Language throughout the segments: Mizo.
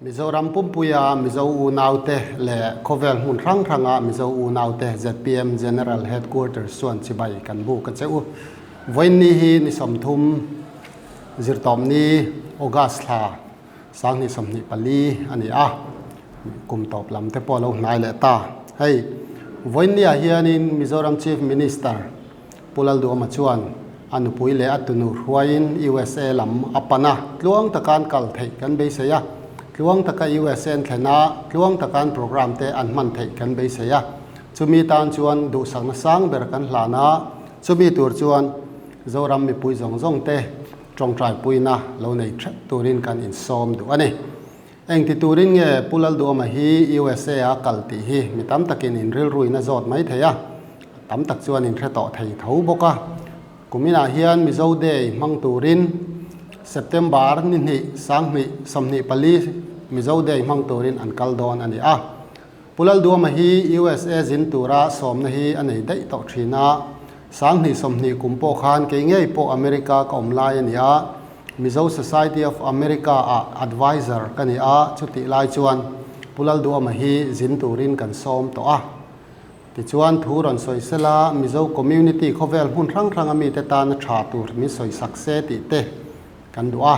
Mizoram pumpuia Mizo unaute leh khawvel hmun hrang hranga Mizo unaute zpm General Headquarters chuan chibai kan buk a che u. Vawiinni hi ni 30 Zirtawpni, August thla 2024 a ni a, kum tawp lam te pawh a lo hnai leh ta. Hei, vawiinniah hianin Mizoram Chief Minister Pu Lalduama chuan a nupui leh a tunu hruaiin USA lam a pan a, tluang taka an kal theih kan beisei a, tluang taka USA an thlen a, tluang taka an programme te an hman theih kan beisei a. Chumi tan chuan duhsakna sang ber kan hlan a, chumi tur chuan Zoram mipui zawng zawng te tawngtaipuina lo nei theuh turin kan insawm duh a ni. Engti turin nge Pu Lalduama hi USA a kal tih hi mi tam takin inrilruin a zawt mai thei a, tam tak chuan inhre tawh thei tho bawk a. Kuminah hian Mizo Day hmang turin September ni hnih 2024 Mizo Day hmang turin an kal dawn a ni a. Pu Lalduama hi USA zin tura sawmna hi a nei daih tawh thin a, 2020 kum pawh khan kei ngei pawh America ka awm lai a ni a, Mizo Society of America ah advisor ka ni a, chutih lai chuan Pu Lalduama hi zin turin kan sawm tawh a. Tichuan thu rawn sawi sela Mizo community khawvel hmun hrang hranga mite tana tha tur min sawi sak se tih te kan duh a.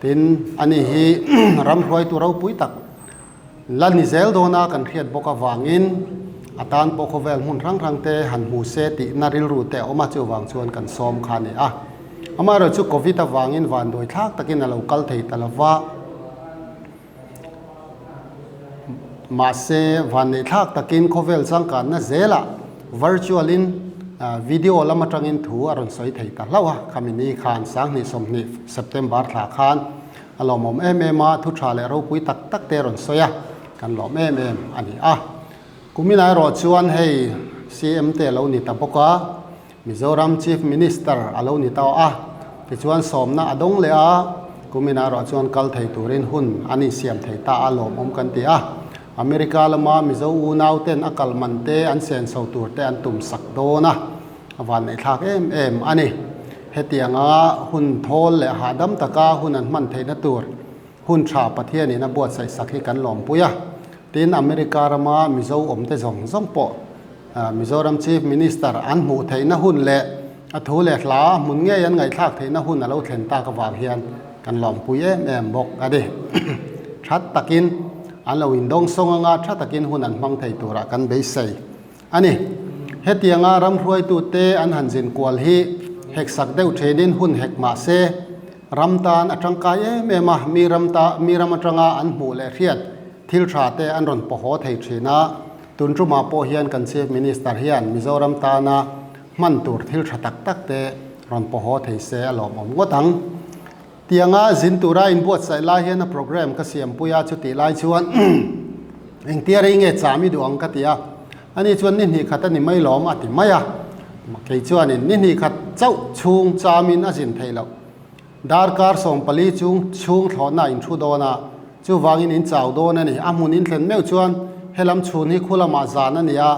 Tin, ani hi ram hruaitu ropui tak la ni zel dawna kan hriat bawk avangin a tan pawh khawvel hmun hrang hrang te han hmu se tihna rilru te a awm a, chuvang chuan kan sawm kha a ni a. Amaherawhchu Covid avangin vanduai thlak takin a lo kal thei ta lo va, mahse vanneih thlak takin khawvel changkanna zelah virtual in video lam atangin thu a rawn sawi thei ta hlauh a, khami ni khan 2020 September thla khan A lawmawm em em a, thu tha leh ropui tak tak te rawn sawi a, kan lawm em em a ni a. Kumin erawh chuan hei CM te a lo ni ta bawk a, Mizoram Chief Minister a lo ni ta a, tichuan sawmna a dawng leh a, kumin erawh chuan kal thei turin hun an insiam thei ta a, lawmawm kan ti a. America lama Mizo unau ten a kal man te an senso tur te an tum sak dawn a, a vanneihthlak em em a ni. Hetianga hun thawl leh hahdam taka hun an hman theihna tur hun tha Pathianin a buatsaih sak hi kan lawmpui a. Tin, America rama Mizo awmte zawng zawng pawh Mizoram Chief Minister an hmuh theihna hun leh a thu leh hla hmun ngei an ngaihthlak theihna hun a lo thlen tak avang hian kan lawmpui em em bawk a ni. Tha takin an lo indawng sawng anga tha takin hun an hmang thei turah kan beisei. A ni. Hetianga ram hruaitute an han zin kual hi heksak deuh thenin hun hek mah se, ram tan a tangkai em em a, mi ram ta mi ram atanga an hmuh leh hriat thil tha te an rawn pawhaw thei thin a, tun tumah pawh hian kan Chief Minister hian Mizoram tana hman tur thil tha tak tak te rawn pawhaw thei se a lawmawm ngawt ang. Tianga zin tura inbuatsaih lai hian a programme ka siampui a, chutih lai chuan engtia rei nge cham i duh ang ka ti a, ani chuan ni hnih khat a ni mai lawm a ti mai a, kei chuanin ni hnih khat chauh chhung chamin a zin theih loh. Darkar 14 chung chhung thlawhna a inthu dawn a, chuvangin in chau dawn a ni. A hmun inthlen meuh chuan helam chhun hi khu lamah zan a ni a,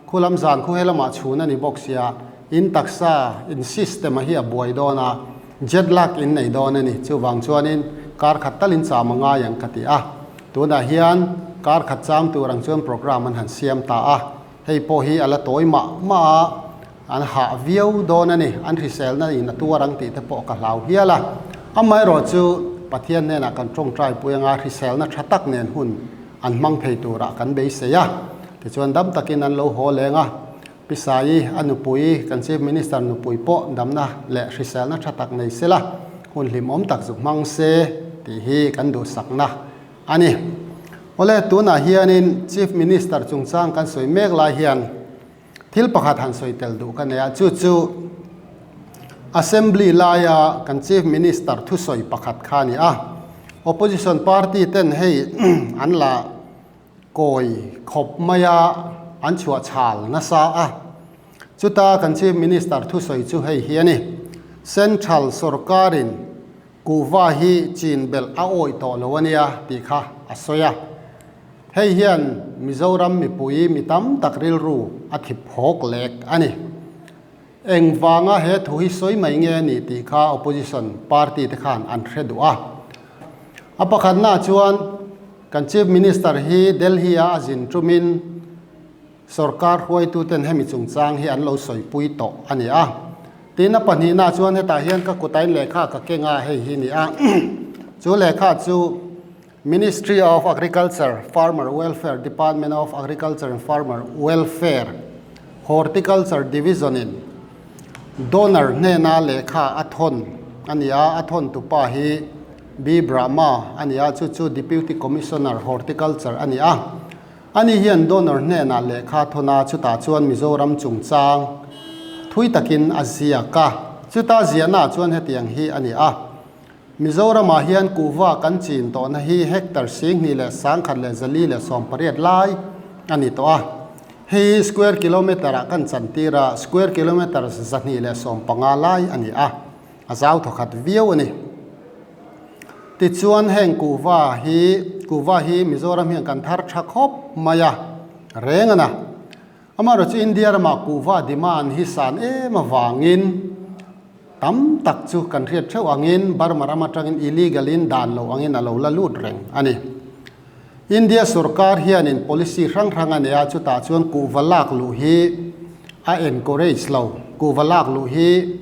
khu lam zan khu helamah chhun a ni bawk sia, in taksa, in system a hi a buai dawn a, Jet lag in nei dawn a ni. Chuvang chuanin kar khat talin cham a ngai ang ka ti a. Tunah hian kar khat cham tur ang chuan programme an han siam ta a. Hei pawh hi a la tawi mah mah a, an hah viau dawn a ni. An hriselna in a tuar ang tih te pawh ka hlau hial a. Amaherawh chu Pathian hnenah kan tawngtai pui anga hriselna tha tak nen hun an hmang thei turah kan beisei a. Tichuan dam takin an lo haw leng a. Pi Saii, a nupui, kan Chief Minister nupui pawh damna leh hriselna tha tak nei sela, hun hlimawm tak zuk hmang se tih hi kan duhsakna a ni. Awle, tunah hianin Chief Minister chungchang kan sawi mek lai hian thil pakhat han sawi tel duh ka nei a, chu chu Assembly laia kan Chief Minister thusawi pakhat kha a ni a. Opposition party ten hei an la kawi khawp mai a, an chhuah chhal nasa a. Chuta kan Chief Minister thusawi chu hei hi a ni, Central sorkarin kuhva hi chin belh a awih tawh lo a nia tih kha a sawi a. Hei hian Mizoram mipui mi tam tak rilru a thip hawk lek a ni. Engvanga he thu hi sawi mai nge a nih tih kha Opposition party te khan an hre duh a. A pakhatnaah chuan. Kan Chief Minister hi Delhi-a a zin tumin sorkar hruaituten hemi chungchang hi an lo sawipui tawh a ni a. Tin, a pahnihna chuan hetah hian ka kutain lehkha ka keng a, hei hi ni a. Chu lehkha chu Ministry of Agriculture, Farmer Welfare, Department of Agriculture and Farmer Welfare, Horticulture Division-in donor hnena lehkha a thawn a ni a, a thawn tupa hi B. Brahma a ni a, chu chu Deputy Commissioner, Horticulture a ni a. Ani hian donor hnenah lehkha thawn a, chutah chuan Mizoram chungchang thui takin a ziak a. Chuta ziahnaah chuan hetiang hi a ni a. Mizoramah hian kuhva kan chin tawhna hi hectare 21,418 lai a ni tawh a. Hei hi square kilometre ah kan chantir a, square kilometre 215 lai a ni a, a zau thawkhat viau a ni. Tichuan heng kuhva hi kuhva hi Mizoram hian kan thar tha khawp mai a, reng a na. Amaherawhchu India ramah kuhva demand hi san em avangin tam tak chu kan hriat theuh angin Burma ram atangin illegal in dan lo angin a lo la lut reng a ni. India sorkar hianin policy hrang hrang a nei a, chutah chuan kuhva lak luh hi a encourage lo, kuhva lak luh hi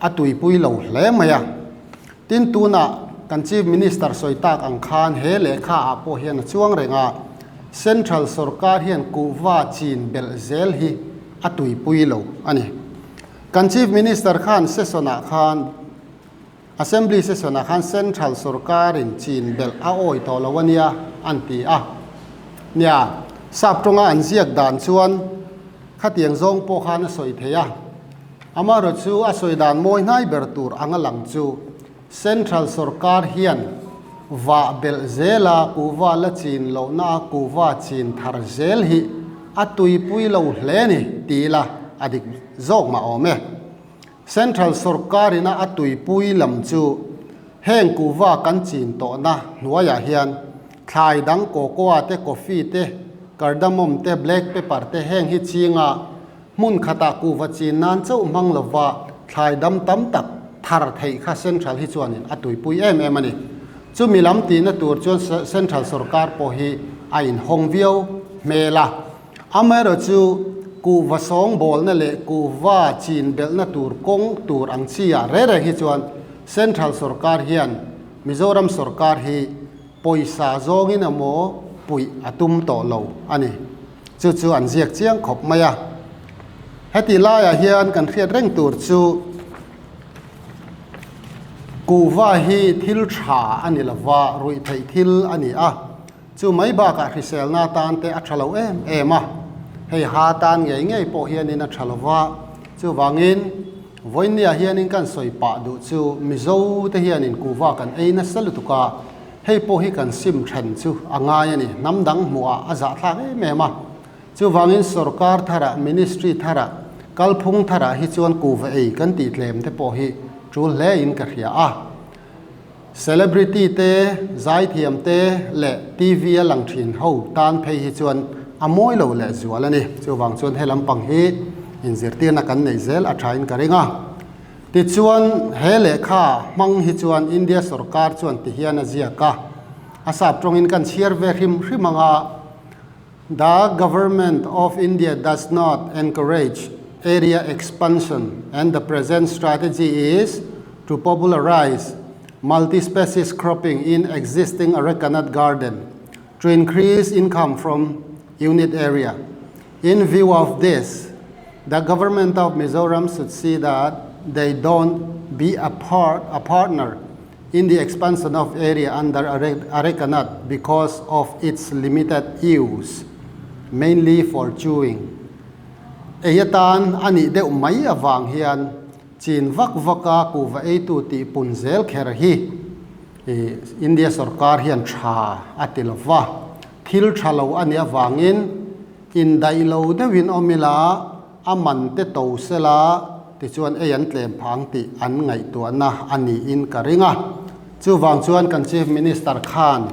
a tuipui lo hle mai a. Tin, tunah kan Chief Minister sawi tak ang khan he lehkha ah pawh hian a chuang reng a, Central sorkar hian kuhva chin belh zel hi a tuipui lo a ni. Kan Chief Minister khan session ah khan, Assembly session ah khan Central sorkarin chin belh a awi tawh lo a nia an ti a. Nia, sap tawnga an ziak dan chuan khatiang zawng pawh khan a sawi thei a. Amaherawh chu a sawi dan mawi hnai ber tur anga lang chu Central sorkar hian vah belh zela kuhva la chin lohna a kuhva chin thar zel hi a tuipui lo hle ni ti ila a dik zawk mah awm e. Central sorkarina a tuipui lam chu heng kuhva kan chin tawhna hnuaiah hian thlai dang cocoa te, coffee te, cardamom te, black pepper te heng hi chinga Hmun khatah kuhva chin nan chauh hmang lova thlai dam tam tak thar theih kha Central hi chuanin a tuipui em em a ni. Chumi lam tihna tur chuan Central sorkar pawh hi a inhawng viau hmel a. Amaherawhchu kuhva sawngbawlna leh kuhva chin belhna tur kawng tur ang chi ah reng reng hi chuan Central sorkar hian Mizoram sorkar hi pawisa zawngin emaw puih a tum tawh lo a ni. Chu chu an ziak chiang khawp mai a. Heti laiah hian kan hriat reng tur chu kuhva hi thil tha a ni lova, ruih theih thil a ni a. Chu mai bakah hriselna atan te a tha lo em em a. Hei ha tan ngei ngei pawh hianin a tha lova. Chuvangin vawinia hianin kan sawi pah duh chu Mizo te hianin kuhva kan ei nasa lutuk a. Hei pawh hi kan sim then chu a ngai a ni. Hnam dang hmuhah a zahthlak em em a. Chuvangin sorkar tharah, ministry tharah, kalphung tharah hi chuan kuhva ei kan tih tlem te pawh hi tul hle in ka hria a. Celebrity te, zaithiam te leh TV a lang thin ho tan phei hi chuan a mawi lo leh zual a ni. Chuvang chuan he lampang hi inzirtirna kan neih zel a thain ka ring a. Tichuan, he lehkha hmang hi chuan India sorkar chuan ti hian a ziak a, a sap tawngin kan chhiar ve hrim hrim ang a, The government of India does not encourage area expansion and the present strategy is to popularize multi-species cropping in existing arecanut garden to increase income from unit area. In view of this, the government of Mizoram should see that they don't be a part a partner in the expansion of area under arecanut because of its limited use, mainly for chewing. Ei atan a nih deuh mai avang hian chin vak vaka kuhva eitu tih pun zel kher hi India sorkar hian tha a ti lova, thil tha lo a nih avangin Indaih lo deuhin awm ila, a man te to sela tichuan ei an tlem phang tih an ngaihtuahna a niin ka ring a. Chuvang chuan kan Chief Minister khan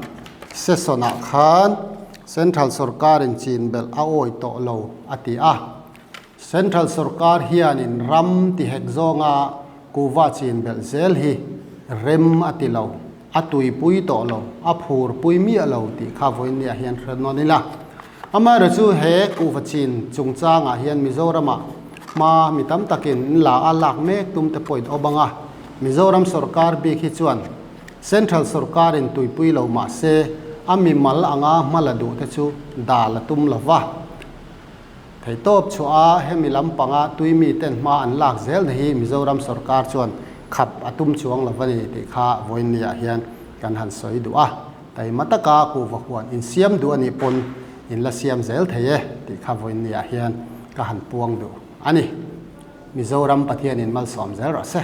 session-ah khan Central sorkarin chin belh a awi tawh lo a ti a. Central sorkar hianin ram tihek zawnga kuhva chin belh zel hi rem a ti lo. A tuipui tawh lo, a phurpui miah lo tih kha vawiinniah hian hre nawn ila. Amaherawhchu chu he kuhva chin chungchangah hian Mizoramah hma mi tam takin in la a lak mek tum te pawhin awm ang a, Mizoram sawrkar bik hi chuan Central sawrkarin tuipui lo mah se a mimal anga hma la duh te chu dal a tum lo va. Theihtawp chhuah a hemi lampanga tui mi ten hma an lak zel na hi Mizoram sawrkar chuan khap a tum chuang lo a ni tih kha vawiinniah hian kan han sawi duh a. Taima taka kuhva huan insiam duh a nih pawn in la siam zel thei e tih kha vawiinniah hian ka han puang duh a ni. Mizoram Pathianin malsawm zel rawh se.